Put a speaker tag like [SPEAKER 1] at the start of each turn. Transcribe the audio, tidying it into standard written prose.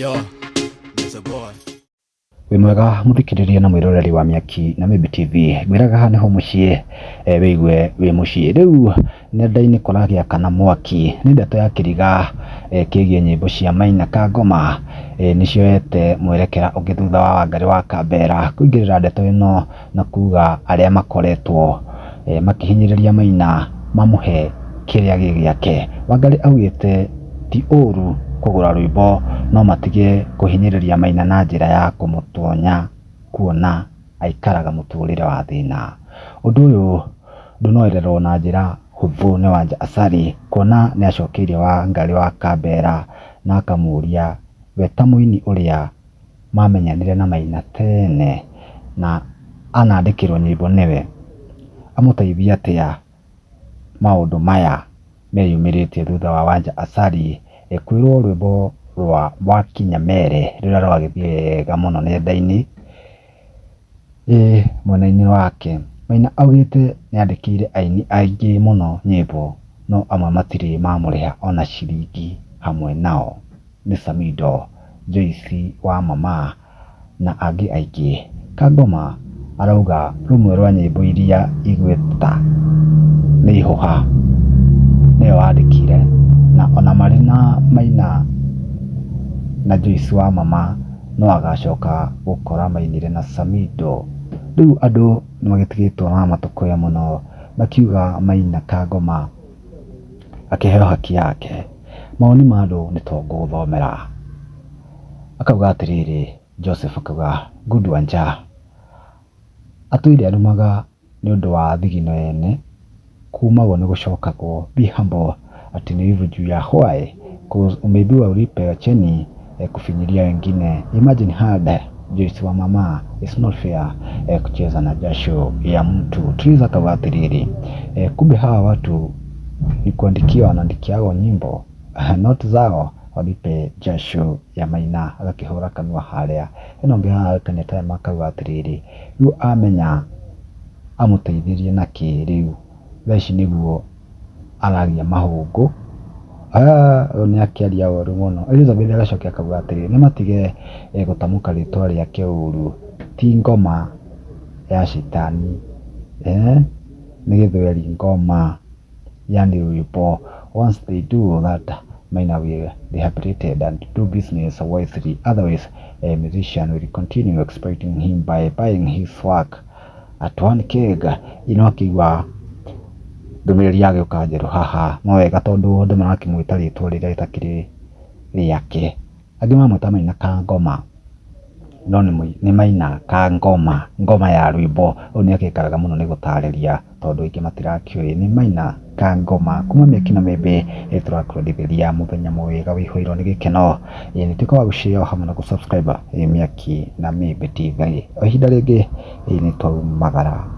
[SPEAKER 1] Yo, it's a boy.
[SPEAKER 2] Wĩ mwega mũthikĩrĩria na mwĩroreri wa Mĩaki na Mĩmbi TV. Ngwĩraga haha nĩho mũciĩ wĩigue wĩ mũciĩ. Rĩu nenda-inĩ kũragĩakana mwaki nĩ ndeto ya kĩriga kĩgiĩ nyĩmbo cia Maina Kangoma nĩcioete mwerekera ũngĩ thutha wa Wangarĩ wa Kambera kũingĩrĩra ndeto ĩno na kuga arĩa makoretwo makĩhinyĩrĩria Maina mamũhe kĩrĩa gĩ gĩake. Wangarĩ augĩte ti ũru kũgũra rwĩmbo no matige kũhinyĩrĩria Maina na njĩra ya kũmũtonya kuona aikaraga mũtũrĩre wa thĩna. Ũndũ ũyũ ndũnoererwo na njĩra hũthũ nĩ Wanja Asali kuona nĩacokeirie Wangarĩ wa Kambera na akamũria we ta mũini ũrĩa mamenyanire na Maina tene na anandĩkĩrwo nyĩmbo nĩwe, amũteithie atĩa maũndũ maya meyumĩrĩtie thutha wa Wanja Asali kwĩrwo rwĩmbo rwa Wakinya Mere rũrĩa rwagĩthiĩ wega mũno nenda-inĩ mwena-inĩ wake. Maina augĩte nĩandĩkĩire aini aingĩ mũno nyĩmbo no amwe matirĩ mamũrĩha ona ciringi hamwe nao nĩ Samido, Joyce wa Mama na angĩ aingĩ. Kangoma arauga rũmwe rwa nyĩmbo iria igweta nĩ Ihũha nĩwe wandĩkire na ona marĩ na Maina na Joyce wa Mama no agacoka gũkora mainire na Samido. Rĩu andũ nĩmagĩtigĩtwo na matũkũya mũno makiuga Maina Kangoma akĩheo haki yake. Mawoni ma andũ nĩ to ngũgũthomera. Akauga atĩrĩrĩ, Joseph akauga good Wanja, atũire arumaga nĩ ũndũ wa thigino ene, kumagwo nĩ gũcokagwo, be humble ati ni wivu juu ya why cause umeibiwa ulipe wacheni kufinyilia wengine. Imagine hard Joyce wa Mama, it's not fair kucheza na jasho ya mtu. Tuliza akauga atĩrĩrĩ, kumbe hawa watu ni kuandikiwa wanaandikiagwo nyimbo not zao walipe jasho ya Maina. Agakĩhũra kanua harĩa. Hena ũngĩ haha Kenya Time akauga atĩrĩrĩ, rĩu amenya amũteithirie nakĩ rĩu thaa ici nĩguo aragia mahũngũ. Ũyũ nĩ akĩaria ũru mũno. Elizabeth agacokia akauga atĩrĩrĩ, nĩ matige gũtamũka rĩtwa rĩake ũru, ti ngoma ya citani, nĩ gĩthweri ngoma, yani rwĩmbo. Once they do that, Maina will rehabilitated and do business wisely. Otherwise, a musician will continue exploiting him by buying his work at one keg. Ĩno akĩigua ndũmĩrĩri ya gĩũka njerũ haha no wega tondũ andũ marakĩmwĩta rĩtwa rĩrĩa rĩtakĩrĩ rĩake. Angĩ mamwĩta Maina Kangoma no nĩ Maina Kangoma, ngoma ya rwĩmbo. Ũyũ nĩ agĩkaraga mũno nĩ gũtarĩria tondũ aingĩ matirakĩũĩ nĩ Maina Kangoma. Kuma Mĩaki na Mĩmbi tũrakwendithĩria mũthenya mwega wĩihũirwo nĩ gĩkeno. Nĩ tuĩka wa gũshare hamwe na gũ subscribe Mĩaki na Mĩmbi TV. O ihinda rĩngĩ nĩ twaumagara.